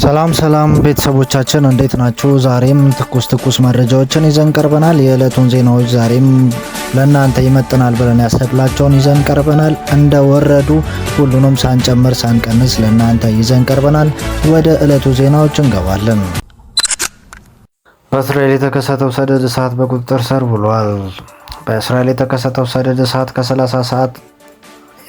ሰላም ሰላም ቤተሰቦቻችን፣ እንዴት ናችሁ? ዛሬም ትኩስ ትኩስ መረጃዎችን ይዘን ቀርበናል። የዕለቱን ዜናዎች ዛሬም ለእናንተ ይመጥናል ብለን ያሰብናቸውን ይዘን ቀርበናል። እንደወረዱ ሁሉንም ሳንጨምር ሳንቀንስ ለእናንተ ይዘን ቀርበናል። ወደ ዕለቱ ዜናዎች እንገባለን። በእስራኤል የተከሰተው ሰደድ እሳት በቁጥጥር ስር ውሏል። በእስራኤል የተከሰተው ሰደድ እሳት ከ30 ሰዓት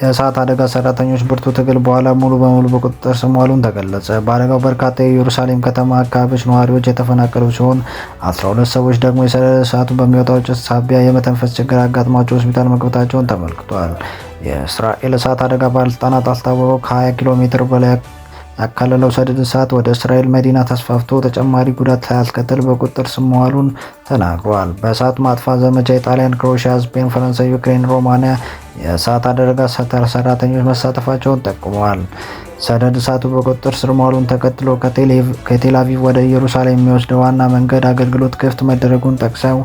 የእሳት አደጋ ሰራተኞች ብርቱ ትግል በኋላ ሙሉ በሙሉ በቁጥጥር ስር መዋሉን ተገለጸ። በአደጋው በርካታ የኢየሩሳሌም ከተማ አካባቢዎች ነዋሪዎች የተፈናቀሉ ሲሆን 12 ሰዎች ደግሞ የሰደድ እሳቱ በሚወጣው ጭስ ሳቢያ የመተንፈስ ችግር አጋጥሟቸው ሆስፒታል መግባታቸውን ተመልክቷል። የእስራኤል እሳት አደጋ ባለስልጣናት አስታወቀው። ከ20 ኪሎ ሜትር በላይ ያካለለው ሰደድ እሳት ወደ እስራኤል መዲና ተስፋፍቶ ተጨማሪ ጉዳት ሳያስከትል በቁጥጥር ስር መዋሉን ተናግሯል። በእሳት ማጥፋት ዘመቻ የጣሊያን፣ ክሮኤሽያ፣ ስፔን፣ ፈረንሳይ፣ ዩክሬን፣ ሮማንያ የእሳት አደጋ ሰራተኞች መሳተፋቸውን ጠቁመዋል። ሰደድ እሳቱ በቁጥጥር ስር መዋሉን ተከትሎ ከቴል አቪቭ ወደ ኢየሩሳሌም የሚወስደው ዋና መንገድ አገልግሎት ክፍት መደረጉን ጠቅሰው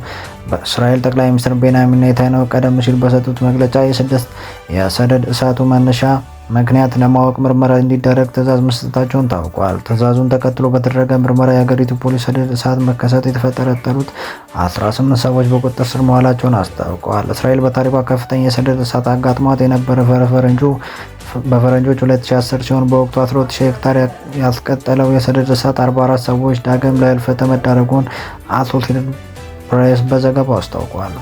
በእስራኤል ጠቅላይ ሚኒስትር ቤንያሚን ኔታንያሁ ቀደም ሲል በሰጡት መግለጫ የስድስት የሰደድ እሳቱ መነሻ ምክንያት ለማወቅ ምርመራ እንዲደረግ ትዕዛዝ መስጠታቸውን ታውቋል። ትዕዛዙን ተከትሎ በተደረገ ምርመራ የሀገሪቱ ፖሊስ ሰደድ እሳት መከሰት የተጠረጠሩት 18 ሰዎች በቁጥጥር ስር መዋላቸውን አስታውቀዋል። እስራኤል በታሪኳ ከፍተኛ የሰደድ እሳት አጋጥሟት የነበረ በፈረንጆች 2010 ሲሆን በወቅቱ 120 ሄክታር ያስቀጠለው የሰደድ እሳት 44 ሰዎች ዳግም ለህልፈት መዳረጉን አሶሲየትድ ፕሬስ በዘገባው አስታውቋል።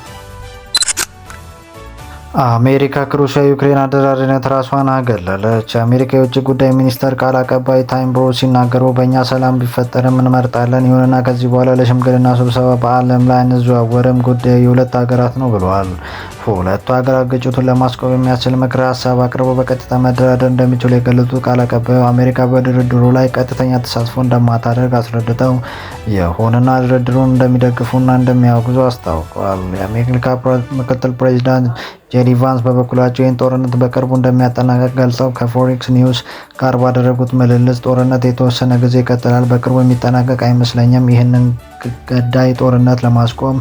አሜሪካ ከሩሲያ ዩክሬን አደራዳሪነት ራሷን አገለለች። የአሜሪካ የውጭ ጉዳይ ሚኒስተር ቃል አቀባይ ቲም ብሩስ ሲናገሩ በእኛ ሰላም ቢፈጠርም እንመርጣለን፣ ይሁንና ከዚህ በኋላ ለሽምግልና ስብሰባ በዓለም ላይ አንዘዋወርም፣ ጉዳዩ የሁለት ሀገራት ነው ብለዋል። ሁለቱ ሀገራት ግጭቱን ለማስቆም የሚያስችል ምክረ ሀሳብ አቅርበው በቀጥታ መደራደር እንደሚችሉ የገለጹት ቃል አቀባዩ አሜሪካ በድርድሩ ላይ ቀጥተኛ ተሳትፎ እንደማታደርግ አስረድተው ይሁንና ድርድሩን እንደሚደግፉና እንደሚያወግዙ አስታውቀዋል። የአሜሪካ ምክትል ፕሬዚዳንት ጄዲ ቫንስ በበኩላቸው ይህን ጦርነት በቅርቡ እንደሚያጠናቀቅ ገልጸው ከፎክስ ኒውስ ጋር ባደረጉት ምልልስ ጦርነት የተወሰነ ጊዜ ይቀጥላል፣ በቅርቡ የሚጠናቀቅ አይመስለኝም። ይህንን ገዳይ ጦርነት ለማስቆም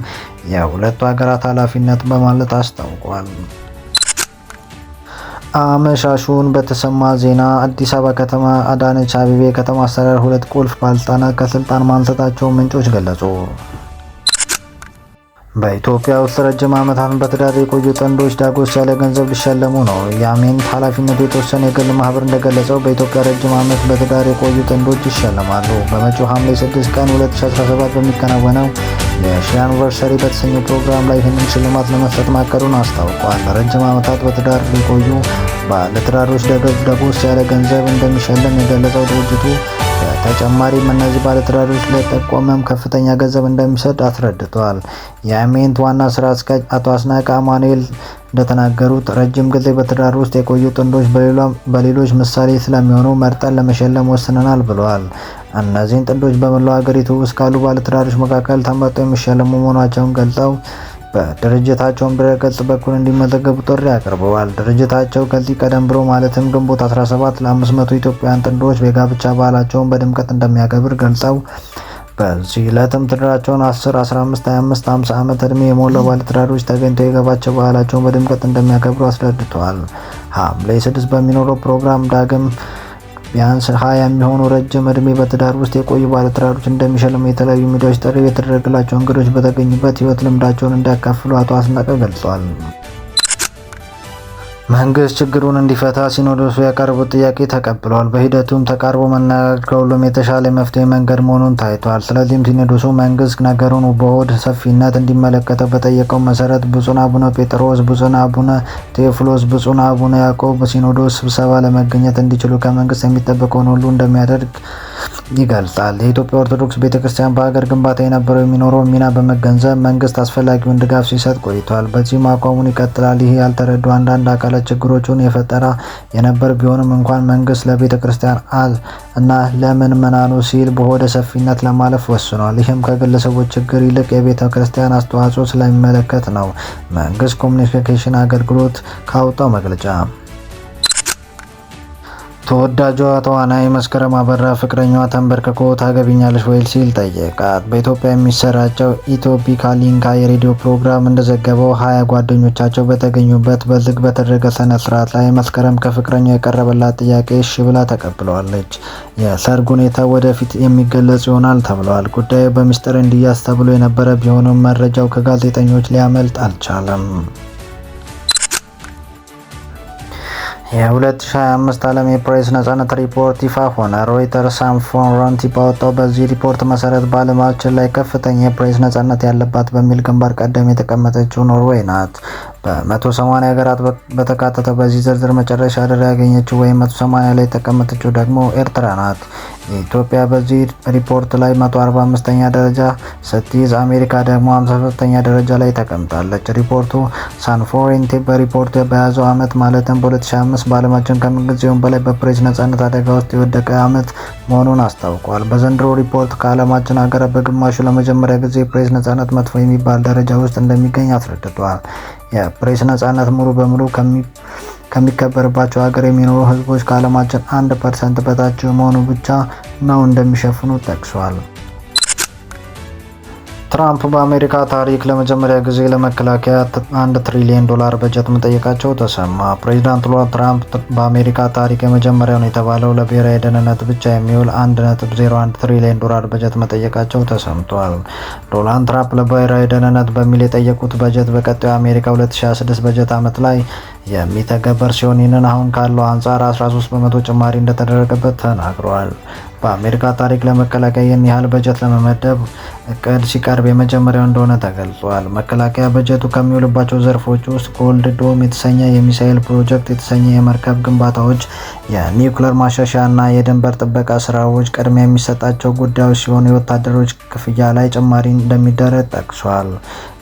የሁለቱ ሀገራት ኃላፊነት በማለት አስታውቋል። አመሻሹን በተሰማ ዜና አዲስ አበባ ከተማ አዳነች አቤቤ የከተማ አስተዳደር ሁለት ቁልፍ ባለስልጣናት ከስልጣን ማንሳታቸውን ምንጮች ገለጹ። በኢትዮጵያ ውስጥ ረጅም ዓመታትን በትዳር የቆዩ ጥንዶች ዳጎስ ያለ ገንዘብ ሊሸለሙ ነው። የአሜንት ኃላፊነቱ የተወሰነ የግል ማህበር እንደገለጸው በኢትዮጵያ ረጅም ዓመት በትዳር የቆዩ ጥንዶች ይሸለማሉ። በመጪው ሐምሌ 6 ቀን 2017 በሚከናወነው የሺ anniversary በተሰኘው ፕሮግራም ላይ ይህንን ሽልማት ለመስጠት ማቀዱን አስታውቋል። ለረጅም ዓመታት በትዳር የቆዩ ባለትዳሮች ዳጎስ ያለ ገንዘብ እንደሚሸልም የገለጸው ድርጅቱ በተጨማሪም እነዚህ ባለትዳሮች ለጠቆመም ከፍተኛ ገንዘብ እንደሚሰጥ አስረድተዋል። የአሜንት ዋና ስራ አስኪያጅ አቶ አስናቀ አማኑኤል እንደተናገሩት ረጅም ጊዜ በትዳር ውስጥ የቆዩ ጥንዶች በሌሎች ምሳሌ ስለሚሆኑ መርጠን ለመሸለም ወስነናል ብለዋል። እነዚህን ጥንዶች በመላው ሀገሪቱ ውስጥ ካሉ ባለትዳሮች መካከል ተመርጠው የሚሸለሙ መሆናቸውን ገልጸው በድርጅታቸውም ድረገጽ በኩል እንዲመዘገቡ ጥሪ አቅርበዋል። ድርጅታቸው ከዚህ ቀደም ብሎ ማለትም ግንቦት 17 ለ500 ኢትዮጵያውያን ጥንዶች የጋብቻ በዓላቸውን በድምቀት እንደሚያከብር ገልጸው በዚህ ዕለትም ትዳራቸውን 10፣ 15፣ 25፣ 50 ዓመት ዕድሜ የሞላው ባለትዳሮች ተገኝተው የጋብቻ በዓላቸውን በድምቀት እንደሚያከብሩ አስረድተዋል። ሐምሌ 6 በሚኖረው ፕሮግራም ዳግም ቢያንስ 20 የሚሆኑ ረጅም ዕድሜ በትዳር ውስጥ የቆዩ ባለትዳሮች እንደሚሸልም የተለያዩ ሚዲያዎች ጥሪ የተደረገላቸው እንግዶች በተገኙበት ሕይወት ልምዳቸውን እንዲያካፍሉ አቶ አስናቀ ገልጸዋል። መንግስት ችግሩን እንዲፈታ ሲኖዶሱ ያቀረቡት ጥያቄ ተቀብሏል። በሂደቱም ተቃርቦ መነጋገር ከሁሉም የተሻለ የመፍትሄ መንገድ መሆኑን ታይቷል። ስለዚህም ሲኖዶሱ መንግስት ነገሩን በሆድ ሰፊነት እንዲመለከተው በጠየቀው መሰረት ብፁዕ አቡነ ጴጥሮስ፣ ብፁዕ አቡነ ቴዎፍሎስ፣ ብፁዕ አቡነ ያዕቆብ ሲኖዶስ ስብሰባ ለመገኘት እንዲችሉ ከመንግስት የሚጠበቀውን ሁሉ እንደሚያደርግ ይገልጻል። የኢትዮጵያ ኦርቶዶክስ ቤተክርስቲያን በሀገር ግንባታ የነበረው የሚኖረው ሚና በመገንዘብ መንግስት አስፈላጊውን ድጋፍ ሲሰጥ ቆይቷል። በዚህም አቋሙን ይቀጥላል። ይህ ያልተረዱ አንዳንድ አካላት ችግሮቹን የፈጠራ የነበር ቢሆንም እንኳን መንግስት ለቤተ ክርስቲያን አል እና ለምዕመናኑ ሲል በሆደ ሰፊነት ለማለፍ ወስኗል። ይህም ከግለሰቦች ችግር ይልቅ የቤተ ክርስቲያን አስተዋጽኦ ስለሚመለከት ነው። መንግስት ኮሚኒኬሽን አገልግሎት ካወጣው መግለጫ። ተወዳጇ ተዋናይ መስከረም አበራ ፍቅረኛዋ ተንበርክኮ ታገቢኛለሽ ወይ ሲል ጠየቃት። በኢትዮጵያ የሚሰራጨው ኢትዮፒካሊንካ የሬዲዮ ፕሮግራም እንደዘገበው 20 ጓደኞቻቸው በተገኙበት በዝግ በተደረገ ስነ ስርዓት ላይ መስከረም ከፍቅረኛው የቀረበላት ጥያቄ እሺ ብላ ተቀብለዋለች። የሰርግ ሁኔታ ወደፊት የሚገለጽ ይሆናል ተብለዋል። ጉዳዩ በሚስጥር እንዲያዝ ተብሎ የነበረ ቢሆንም መረጃው ከጋዜጠኞች ሊያመልጥ አልቻለም። የ2025 ዓለም የፕሬስ ነጻነት ሪፖርት ይፋ ሆነ። ሮይተርስ ሳን ፍሮንቲር ባወጣው በዚህ ሪፖርት መሰረት በዓለማችን ላይ ከፍተኛ የፕሬስ ነጻነት ያለባት በሚል ግንባር ቀደም የተቀመጠችው ኖርዌይ ናት። በ180 ሀገራት በተካተተው በዚህ ዝርዝር መጨረሻ ደረጃ ያገኘችው ወይም 180 ላይ የተቀመጠችው ደግሞ ኤርትራ ናት። ኢትዮጵያ በዚህ ሪፖርት ላይ 145ኛ ደረጃ ስትይዝ አሜሪካ ደግሞ 53ኛ ደረጃ ላይ ተቀምጣለች። ሪፖርቱ ሳንፎሬንቴ በሪፖርቱ በያዘው ዓመት ማለትም በ2025 በዓለማችን ከምንጊዜውም በላይ በፕሬስ ነጻነት አደጋ ውስጥ የወደቀ ዓመት መሆኑን አስታውቋል። በዘንድሮ ሪፖርት ከዓለማችን ሀገራት በግማሹ ለመጀመሪያ ጊዜ የፕሬስ ነጻነት መጥፎ የሚባል ደረጃ ውስጥ እንደሚገኝ አስረድቷል። የፕሬስ ነጻነት ሙሉ በሙሉ ከሚከበርባቸው ሀገር የሚኖሩ ህዝቦች ከዓለማችን 1% በታች መሆኑ ብቻ ነው እንደሚሸፍኑ ጠቅሷል። ትራምፕ በአሜሪካ ታሪክ ለመጀመሪያ ጊዜ ለመከላከያ 1 ትሪሊዮን ዶላር በጀት መጠየቃቸው ተሰማ። ፕሬዚዳንት ዶናልድ ትራምፕ በአሜሪካ ታሪክ የመጀመሪያው ነው የተባለው ለብሔራዊ ደህንነት ብቻ የሚውል 1.01 ትሪሊዮን ዶላር በጀት መጠየቃቸው ተሰምቷል። ዶናልድ ትራምፕ ለብሔራዊ ደህንነት በሚል የጠየቁት በጀት በቀጣዩ አሜሪካ 2026 በጀት ዓመት ላይ የሚተገበር ሲሆን ይህንን አሁን ካለው አንጻር 13% ጭማሪ እንደተደረገበት ተናግረዋል። በአሜሪካ ታሪክ ለመከላከያ ይህን ያህል በጀት ለመመደብ እቅድ ሲቀርብ የመጀመሪያው እንደሆነ ተገልጿል። መከላከያ በጀቱ ከሚውልባቸው ዘርፎች ውስጥ ጎልድ ዶም የተሰኘ የሚሳኤል ፕሮጀክት የተሰኘ የመርከብ ግንባታዎች፣ የኒውክሌር ማሻሻያ እና የድንበር ጥበቃ ስራዎች ቅድሚያ የሚሰጣቸው ጉዳዮች ሲሆኑ የወታደሮች ክፍያ ላይ ጭማሪ እንደሚደረግ ጠቅሷል።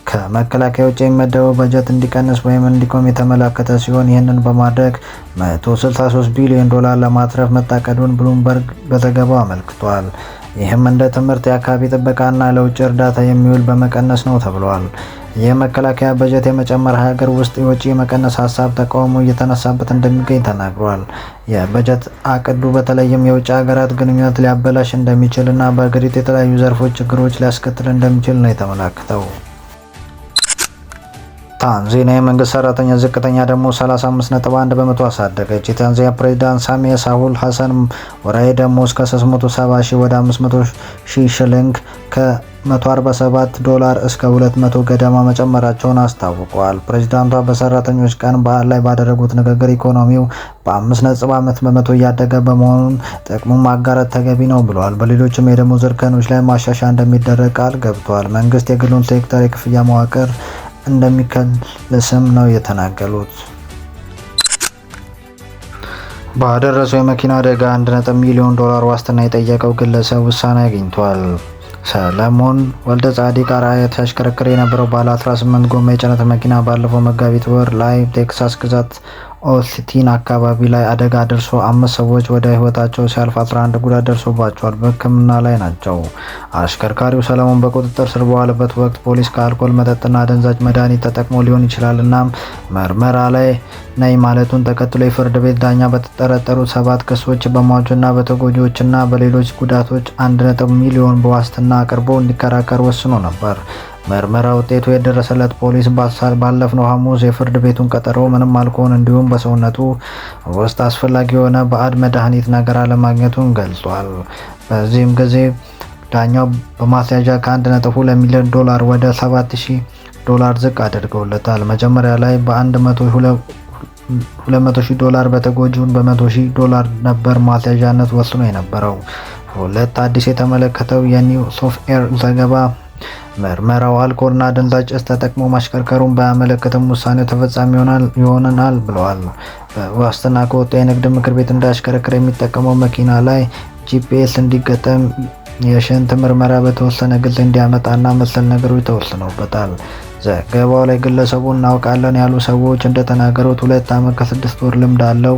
ከመከላከያ ውጭ የሚመደበው በጀት እንዲቀንስ ወይም እንዲቆም የተመላከተ ሲሆን ይህንን በማድረግ 163 ቢሊዮን ዶላር ለማትረፍ መታቀዱን ብሉምበርግ በዘገባው አመልክቷል። ይህም እንደ ትምህርት፣ የአካባቢ ጥበቃና ለውጭ እርዳታ የሚውል በመቀነስ ነው ተብሏል። የመከላከያ በጀት የመጨመር ሀገር ውስጥ የወጪ የመቀነስ ሀሳብ ተቃውሞ እየተነሳበት እንደሚገኝ ተናግሯል። የበጀት እቅዱ በተለይም የውጭ ሀገራት ግንኙነት ሊያበላሽ እንደሚችል እና በሀገሪቱ የተለያዩ ዘርፎች ችግሮች ሊያስከትል እንደሚችል ነው የተመላክተው። ታንዛኒያ የመንግስት ሰራተኛ ዝቅተኛ ደሞዝ 35.1% አሳደገች። የታንዛኒያ ፕሬዝዳንት ሳሚያ ሱሉሁ ሀሰን ወርሃዊ ደሞዝ ከ370 ሺህ ወደ 500 ሺህ ሽልንግ ከ147 ዶላር እስከ 200 ገደማ መጨመራቸውን አስታውቀዋል። ፕሬዝዳንቷ በሰራተኞች ቀን በዓል ላይ ባደረጉት ንግግር ኢኮኖሚው በ5.5% እያደገ በመሆኑን ጥቅሙን ማጋራት ተገቢ ነው ብለዋል። በሌሎችም የደሞዝ እርከኖች ላይ ማሻሻያ እንደሚደረግ ቃል ገብተዋል። መንግስት የግሉን ሴክተር የክፍያ መዋቅር እንደሚከልስም ነው የተናገሩት። ባደረሰው የመኪና አደጋ 1 ሚሊዮን ዶላር ዋስትና የጠየቀው ግለሰብ ውሳኔ አግኝቷል። ሰለሞን ወልደ ጻዲቅ አርአያ ሲያሽከረክር የነበረው ባለ 18 ጎማ የጭነት መኪና ባለፈው መጋቢት ወር ላይ ቴክሳስ ግዛት ኦስቲን አካባቢ ላይ አደጋ ደርሶ 5 ሰዎች ወደ ህይወታቸው ሲያልፍ 11 ጉዳት ደርሶባቸዋል፣ በሕክምና ላይ ናቸው። አሽከርካሪው ሰለሞን በቁጥጥር ስር በዋለበት ወቅት ፖሊስ ከአልኮል መጠጥና አደንዛዥ መድኃኒት ተጠቅሞ ሊሆን ይችላል እና ምርመራ ላይ ነኝ ማለቱን ተከትሎ የፍርድ ቤት ዳኛ በተጠረጠሩት 7 ክሶች በሟቹና በተጎጂዎችና በሌሎች ጉዳቶች 1 ሚሊዮን በዋስትና አቅርቦ እንዲከራከር ወስኖ ነበር። ምርመራ ውጤቱ የደረሰለት ፖሊስ ባለፍነው ሐሙስ የፍርድ ቤቱን ቀጠሮ ምንም አልኮል እንዲሁም በሰውነቱ ውስጥ አስፈላጊ የሆነ ባዕድ መድኃኒት ነገር አለማግኘቱን ገልጿል። በዚህም ጊዜ ዳኛው በማስያዣ ከ1.2 ሚሊዮን ዶላር ወደ 7000 ዶላር ዝቅ አድርገውለታል። መጀመሪያ ላይ በ200,000 ዶላር በተጎጂውን በ100,000 ዶላር ነበር ማስያዣነት ወስኖ የነበረው። ሁለት አዲስ የተመለከተው የኒው ሶፍትዌር ዘገባ ምርመራው አልኮልና አደንዛዥ እጽ ተጠቅሞ ማሽከርከሩን ባያመለክትም ውሳኔው ተፈጻሚ ይሆናል ብለዋል። በዋስትና ከወጣ የንግድ ምክር ቤት እንዳያሽከረክር የሚጠቀመው መኪና ላይ ጂፒኤስ እንዲገጠም፣ የሽንት ምርመራ በተወሰነ ጊዜ እንዲያመጣና መሰል ነገሮች ተወስነውበታል። ዘገባው ላይ ግለሰቡ እናውቃለን ያሉ ሰዎች እንደተናገሩት 2 ዓመት ከ6 ወር ልምድ አለው።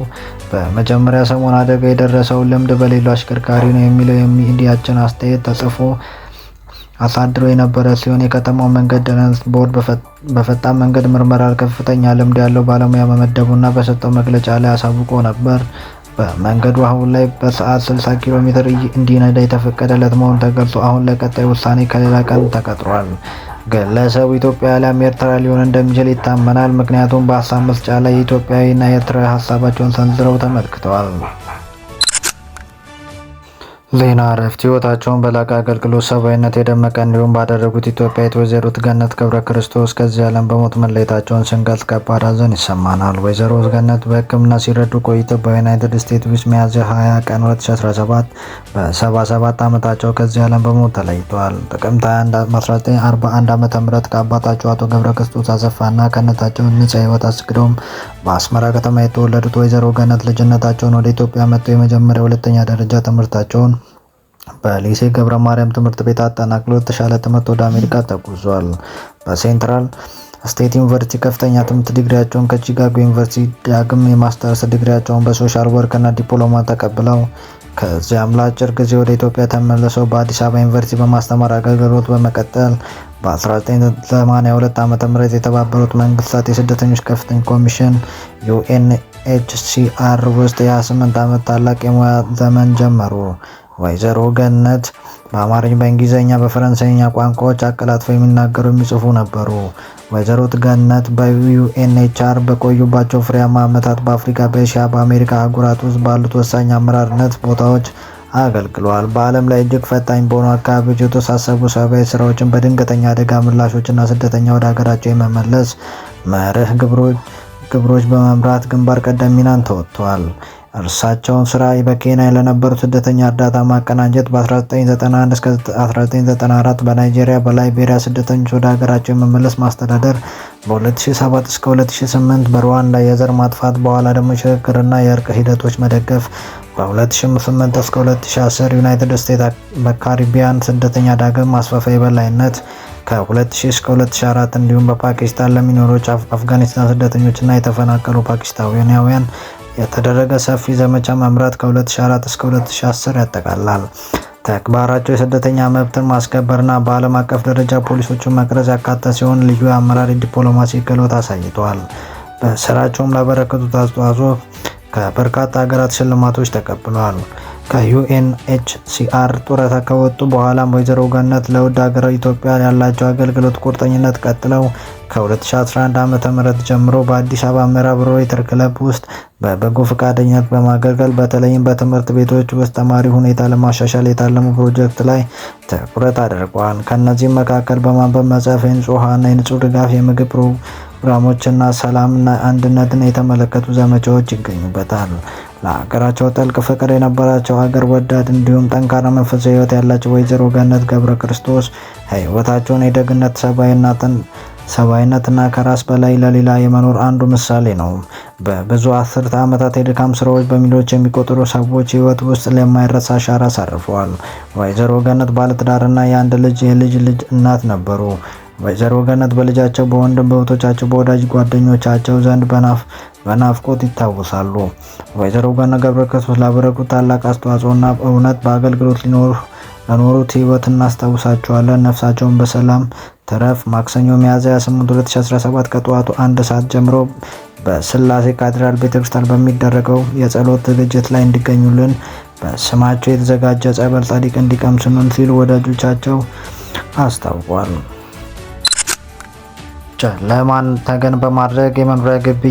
በመጀመሪያ ሰሞን አደጋ የደረሰው ልምድ በሌለው አሽከርካሪ ነው የሚለው የሚዲያችን አስተያየት ተጽፎ አሳድሮ የነበረ ሲሆን የከተማው መንገድ ደህንነት ቦርድ በፈጣን መንገድ ምርመራ ከፍተኛ ልምድ ያለው ባለሙያ መመደቡና በሰጠው መግለጫ ላይ አሳውቆ ነበር። በመንገዱ አሁን ላይ በሰዓት 60 ኪሎ ሜትር እንዲነዳ የተፈቀደለት መሆኑ ተገልጾ አሁን ለቀጣይ ውሳኔ ከሌላ ቀን ተቀጥሯል። ግለሰቡ ኢትዮጵያ አሊያም ኤርትራ ሊሆን እንደሚችል ይታመናል። ምክንያቱም በሀሳብ መስጫ ላይ የኢትዮጵያዊና ኤርትራዊ ሀሳባቸውን ሰንዝረው ተመልክተዋል። ዜና እረፍት። ሕይወታቸውን በላቀ አገልግሎት ሰብአዊነት የደመቀ እንዲሁም ባደረጉት ኢትዮጵያዊት ወይዘሮ ገነት ገብረ ክርስቶስ ከዚህ ዓለም በሞት መለየታቸውን ስንገልጽ ከባድ ሐዘን ይሰማናል። ወይዘሮ ገነት በሕክምና ሲረዱ ቆይተው በዩናይትድ ስቴትስ ውስጥ ሚያዝያ 20 ቀን 2017 በ77 ዓመታቸው ከዚህ ዓለም በሞት ተለይተዋል። ጥቅምት 21 1941 ዓ.ም ከአባታቸው አቶ ገብረ ክርስቶስ አሰፋና ከእናታቸው ንጽሐ ሕይወት አስግደውም በአስመራ ከተማ የተወለዱት ወይዘሮ ገነት ልጅነታቸውን ወደ ኢትዮጵያ መጥተው የመጀመሪያ ሁለተኛ ደረጃ ትምህርታቸውን በሊሴ ገብረ ማርያም ትምህርት ቤት አጠናቅሎ የተሻለ ትምህርት ወደ አሜሪካ ተጉዟል። በሴንትራል ስቴት ዩኒቨርሲቲ ከፍተኛ ትምህርት ዲግሪያቸውን፣ ከቺካጎ ዩኒቨርሲቲ ዳግም የማስተርስ ዲግሪያቸውን በ social work እና ዲፕሎማ ተቀብለው ከዚያም ለአጭር ጊዜ ወደ ኢትዮጵያ ተመልሰው በአዲስ አበባ ዩኒቨርሲቲ በማስተማር አገልግሎት በመቀጠል በ1982 ዓ.ም የተባበሩት መንግስታት የስደተኞች ከፍተኛ ኮሚሽን UNHCR ውስጥ የ28 ዓመት ታላቅ የሙያ ዘመን ጀመሩ። ወይዘሮ ገነት በአማርኛ፣ በእንግሊዝኛ፣ በፈረንሳይኛ ቋንቋዎች አቀላጥፈው የሚናገሩ የሚጽፉ ነበሩ። ወይዘሮ ገነት በ UNHCR በቆዩባቸው ፍሬያማ ዓመታት በአፍሪካ፣ በኤሽያ፣ በአሜሪካ አህጉራት ውስጥ ባሉት ወሳኝ አመራርነት ቦታዎች አገልግለዋል። በዓለም ላይ እጅግ ፈታኝ በሆኑ አካባቢዎች የተወሳሰቡ ሰብአዊ ስራዎችን በድንገተኛ አደጋ ምላሾችና ስደተኛ ወደ ሀገራቸው የመመለስ መርህ ግብሮች በመምራት ግንባር ቀደም ሚናን ተወጥተዋል። እርሳቸውን ስራ በኬንያ ለነበሩ ስደተኛ እርዳታ ማቀናጀት፣ በ1991 እስከ 1994 በናይጄሪያ፣ በላይቤሪያ ስደተኞች ወደ ሀገራቸው የመመለስ ማስተዳደር፣ በ2007 እስከ 2008 በሩዋንዳ የዘር ማጥፋት በኋላ ደግሞ የሽግግርና የእርቅ ሂደቶች መደገፍ፣ በ2008 እስከ 2010 ዩናይትድ ስቴትስ በካሪቢያን ስደተኛ ዳግም ማስፋፊያ የበላይነት፣ ከ2000 እስከ 2004 እንዲሁም በፓኪስታን ለሚኖሩ አፍጋኒስታን ስደተኞችና የተፈናቀሉ ፓኪስታናውያን የተደረገ ሰፊ ዘመቻ መምራት ከ2004 እስከ 2010 ያጠቃልላል። ተግባራቸው የስደተኛ መብትን ማስከበርና በዓለም አቀፍ ደረጃ ፖሊሶችን መቅረጽ ያካተተ ሲሆን ልዩ የአመራር ዲፕሎማሲ ክህሎት አሳይተዋል። በስራቸውም ላበረከቱት አስተዋጽኦ ከበርካታ ሀገራት ሽልማቶች ተቀብለዋል። ከ UNHCR ጡረታ ከወጡ በኋላም ወይዘሮ ገነት ለውድ ሀገር ኢትዮጵያ ያላቸው አገልግሎት ቁርጠኝነት ቀጥለው ከ2011 ዓ.ም ጀምሮ በአዲስ አበባ ምዕራብ ሮተሪ ክለብ ውስጥ በበጎ ፈቃደኝነት በማገልገል በተለይም በትምህርት ቤቶች ውስጥ ተማሪ ሁኔታ ለማሻሻል የታለሙ ፕሮጀክት ላይ ትኩረት አድርገዋል። ከእነዚህም መካከል በማንበብ መጻፍ፣ የንጹህ ውሃና የንጹህ ድጋፍ፣ የምግብ ፕሮግራሞችና ሰላምና አንድነትን የተመለከቱ ዘመቻዎች ይገኙበታል። ለሀገራቸው ጥልቅ ፍቅር የነበራቸው አገር ወዳድ እንዲሁም ጠንካራ መንፈሳዊ ሕይወት ያላቸው ወይዘሮ ገነት ገብረ ክርስቶስ ሕይወታቸውን የደግነት፣ ሰብአዊነትና ከራስ በላይ ለሌላ የመኖር አንዱ ምሳሌ ነው። በብዙ አስርተ ዓመታት የድካም ስራዎች በሚሊዮኖች የሚቆጠሩ ሰዎች ሕይወት ውስጥ ለማይረሳ አሻራ አሳርፈዋል። ወይዘሮ ገነት ባለትዳርና የአንድ ልጅ የልጅ ልጅ እናት ነበሩ። ወይዘሮ ገነት በልጃቸው፣ በወንድም በእህቶቻቸው፣ በወዳጅ ጓደኞቻቸው ዘንድ በናፍቆት ይታወሳሉ። ወይዘሮ ገነት ገብረ ክርስቶስ ላበረከቱት ታላቅ አስተዋጽኦና እውነት በአገልግሎት ለኖሩት ሕይወት እናስታውሳቸዋለን። ነፍሳቸውን በሰላም ትረፍ። ማክሰኞ ሚያዝያ 28 2017 ከጠዋቱ አንድ ሰዓት ጀምሮ በስላሴ ካቴድራል ቤተክርስቲያን በሚደረገው የጸሎት ዝግጅት ላይ እንዲገኙልን በስማቸው የተዘጋጀ ጸበል ጻድቅ እንዲቀምሱልን ሲሉ ወዳጆቻቸው አስታውቋል። ጨለማን ተገን በማድረግ የመኖሪያ ግቢ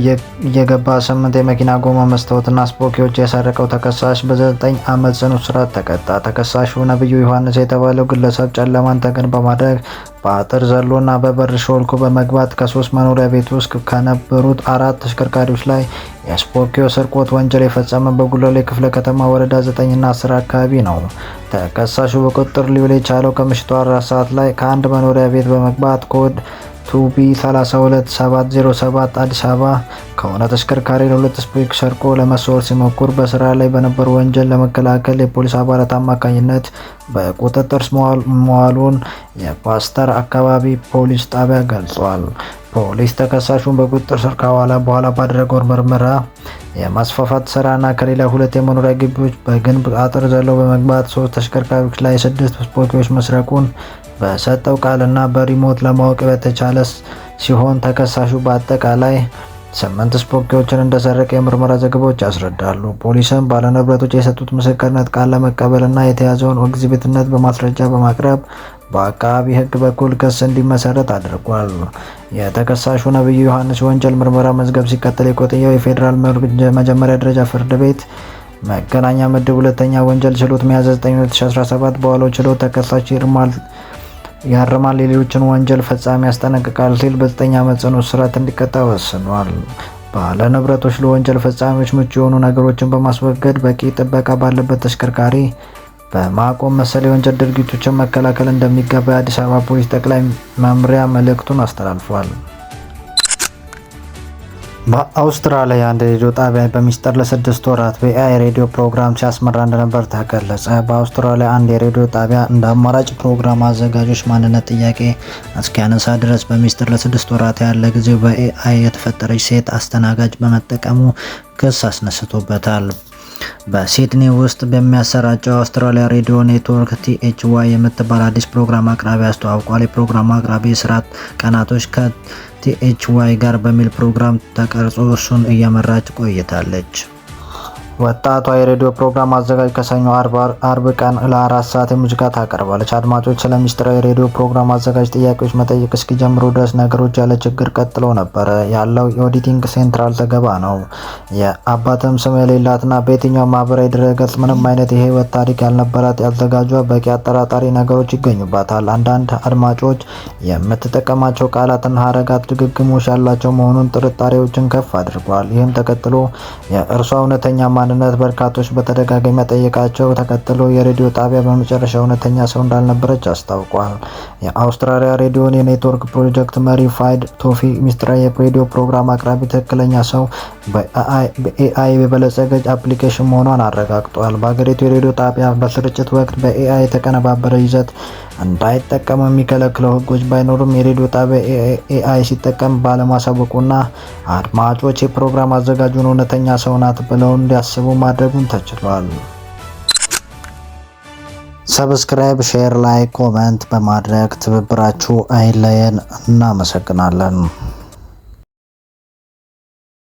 እየገባ 8 የመኪና ጎማ መስታወትና ስፖኪዎች የሰረቀው ተከሳሽ በ9 ዓመት ጽኑ እስራት ተቀጣ። ተከሳሹ ነብዩ ዮሐንስ የተባለው ግለሰብ ጨለማን ተገን በማድረግ በአጥር ዘሎና በበር ሾልኮ በመግባት ከ3 መኖሪያ ቤት ውስጥ ከነበሩት 4 ተሽከርካሪዎች ላይ የስፖኪዮ ስርቆት ወንጀል የፈጸመ በጉለሌ ክፍለ ከተማ ወረዳ 9 እና 10 አካባቢ ነው። ተከሳሹ በቁጥጥር ሊውል የቻለው ከምሽቱ 4 ሰዓት ላይ ከአንድ መኖሪያ ቤት በመግባት ኮድ 2B 32707 አዲስ አበባ ከሆነ ተሽከርካሪ ለሁለት ስፖኪዮ ሰርቆ ለመሰወር ሲሞክር በስራ ላይ በነበሩ ወንጀል ለመከላከል የፖሊስ አባላት አማካኝነት በቁጥጥር መዋሉን የፓስተር አካባቢ ፖሊስ ጣቢያ ገልጿል። ፖሊስ ተከሳሹን በቁጥጥር ስር ካዋለ በኋላ ባደረገው ምርመራ የማስፋፋት ስራና ከሌላ 2 የመኖሪያ ግቢዎች በግንብ አጥር ዘለው በመግባት 3 ተሽከርካሪዎች ላይ 6 ስፖኪዎች መስረቁን በሰጠው ቃልና በሪሞት ለማወቅ በተቻለ ሲሆን ተከሳሹ በአጠቃላይ ስምንት ስፖኪዎችን እንደሰረቀ የምርመራ ዘገባዎች ያስረዳሉ። ፖሊስም ባለንብረቶች የሰጡት ምስክርነት ቃል ለመቀበል እና የተያዘውን ኤግዚቢትነት በማስረጃ በማቅረብ በአቃቢ ሕግ በኩል ክስ እንዲመሰረት አድርጓል። የተከሳሹ ነብዩ ዮሐንስ የወንጀል ምርመራ መዝገብ ሲቀጥል የቆየው የፌዴራል መጀመሪያ ደረጃ ፍርድ ቤት መገናኛ ምድብ ሁለተኛ ወንጀል ችሎት ሚያዝያ 9 2017 በዋለው ችሎት ተከሳሽ ያርማል፣ የሌሎችን ወንጀል ፈጻሚ ያስጠነቅቃል ሲል በ9 ዓመት ጽኑ እስራት እንዲቀጣ ወስኗል። ባለ ንብረቶች ለወንጀል ፈጻሚዎች ምቹ የሆኑ ነገሮችን በማስወገድ፣ በቂ ጥበቃ ባለበት ተሽከርካሪ በማቆም መሰል የወንጀል ድርጊቶችን መከላከል እንደሚገባ የአዲስ አበባ ፖሊስ ጠቅላይ መምሪያ መልእክቱን አስተላልፏል። በአውስትራሊያ አንድ ሬዲዮ ጣቢያ በሚስጥር ለ6 ወራት በ AI ሬዲዮ ፕሮግራም ሲያስመራ እንደነበር ተገለጸ። በአውስትራሊያ አንድ የሬዲዮ ጣቢያ እንደ አማራጭ ፕሮግራም አዘጋጆች ማንነት ጥያቄ እስኪያነሳ ድረስ በሚስጥር ለ6 ወራት ያለ ጊዜ በ AI የተፈጠረች ሴት አስተናጋጅ በመጠቀሙ ክስ አስነስቶበታል። በሲድኒ ውስጥ በሚያሰራጨው አውስትራሊያ ሬዲዮ ኔትወርክ THY የምትባል አዲስ ፕሮግራም አቅራቢ አስተዋውቋል። የፕሮግራሙ አቅራቢ የስራ ቀናቶች ከ THY ጋር በሚል ፕሮግራም ተቀርጾ እሱን እየመራች ቆይታለች። ወጣቷ የሬዲዮ ፕሮግራም አዘጋጅ ከሰኞ አርብ ቀን ለ4 ሰዓት የሙዚቃ ታቀርባለች። አድማጮች ስለ ሚስጥራዊ የሬዲዮ ፕሮግራም አዘጋጅ ጥያቄዎች መጠየቅ እስኪጀምሩ ድረስ ነገሮች ያለ ችግር ቀጥለው ነበር ያለው የ Oddity Central ዘገባ ነው። የአባትም ስም የሌላትና በየትኛውም ማህበራዊ ድረገጽ ምንም አይነት የህይወት ታሪክ ያልነበራት አዘጋጇ በቂ አጠራጣሪ ነገሮች ይገኙባታል። አንዳንድ አድማጮች የምትጠቀማቸው ቃላትና ሀረጋት ድግግሞሽ ያላቸው መሆኑን ጥርጣሬዎችን ከፍ አድርጓል። ይህም ተከትሎ የእርሷ እውነተኛ ማንነት በርካቶች በተደጋጋሚ መጠየቃቸው ተከትሎ የሬዲዮ ጣቢያ በመጨረሻ እውነተኛ ሰው እንዳልነበረች አስታውቋል። የአውስትራሊያ ሬዲዮን የኔትወርክ ፕሮጀክት መሪ ፋይድ ቶፊ ሚስጥራዊ የሬዲዮ ፕሮግራም አቅራቢ ትክክለኛ ሰው በ AI የበለጸገች አፕሊኬሽን መሆኗን አረጋግጧል። በሀገሪቱ የሬዲዮ ጣቢያ በስርጭት ወቅት በ AI የተቀነባበረ ይዘት እንዳይጠቀሙ የሚከለክለው ሕጎች ባይኖሩም፣ የሬዲዮ ጣቢያ AI ሲጠቀም ባለማሳወቁና አድማጮች የፕሮግራም አዘጋጁን እውነተኛ ሰው ናት ብለው እንዲያስቡ ማድረጉን ተችሏል። Subscribe፣ share፣ like፣ comment በማድረግ ትብብራችሁ አይለየን። እናመሰግናለን።